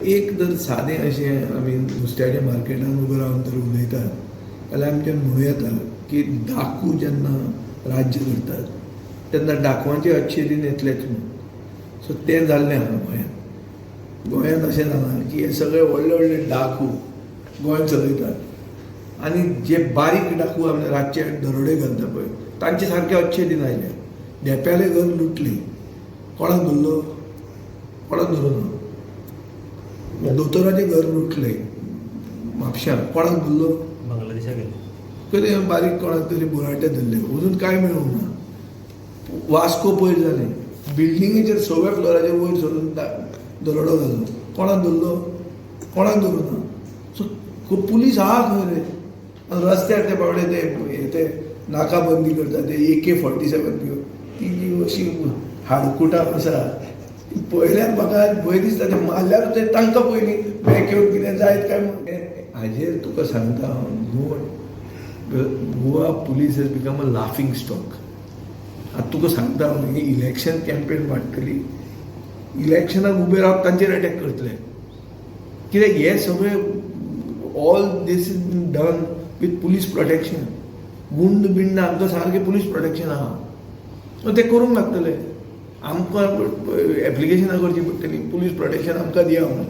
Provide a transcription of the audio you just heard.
एक जर सादें अशें आमी नुस्त्याच्या मार्केटान उबे रावन जर उलयतात जाल्यार आमच्यान म्हणूं येता की डाकू जेन्ना राज्य करतात तेन्ना डाकुवांचे अच्छे दिन येतलेच म्हणून. सो तें जाल्लें आहा गोंयांत. गोंयांत अशें जालां की हे सगळे व्हडले व्हडले डाकू गोंय चलयतात आनी जे बारीक डाकू आमी रातचे दरोडे घालता पळय, तांचे सारके अच्छे दिन आयले. धेंप्यालें घर लुटलें, कोणाक धरलो? कोणाक धरूं ना. दोतोराचें घर लुटलें म्हापश्यां, कोणाक धरलो? बांगलादेशाक गेले. तरी बारीक कोणाक तरी बुराटे धरले, अजून कांय मेळूंक ना. वास्को पयर जालें, बिल्डिंगेचेर सव्या फ्लोराचेर वयर सरून दरोडो घालो, कोणाक धरलो? कोणाक धरूं ना. सो पुलीस आहा खंय रे? आनी रस्त्यार ते बावडे ते हे ते नाकाबंदी करता, ते AK-47 घेवन, ती जी अशी हाडकुटां आसा ती पळयल्यार म्हाका भंय दिसता. ते मारल्यार ते तांकां पयलीं बॅक येवन कितें जायत काय म्हणून. हाजेर तुका सांगता हांव, Goa police has become a laughing stock. आतां तुका सांगता हांव, ही इलेक्शन कॅम्पेन वाडटली, इलेक्शनाक उबे रावन तांचेर अटॅक करतले, कित्याक हे सगळे all this is been done with police protection. गुंड बिंड हांकां सारकें पुलीस प्रोटेक्शन आहा, सो ते करूंक लागतले. आमकां एप्लिकेशनां करची पडटली, पुलीस प्रोटेक्शन आमकां दिया म्हणून.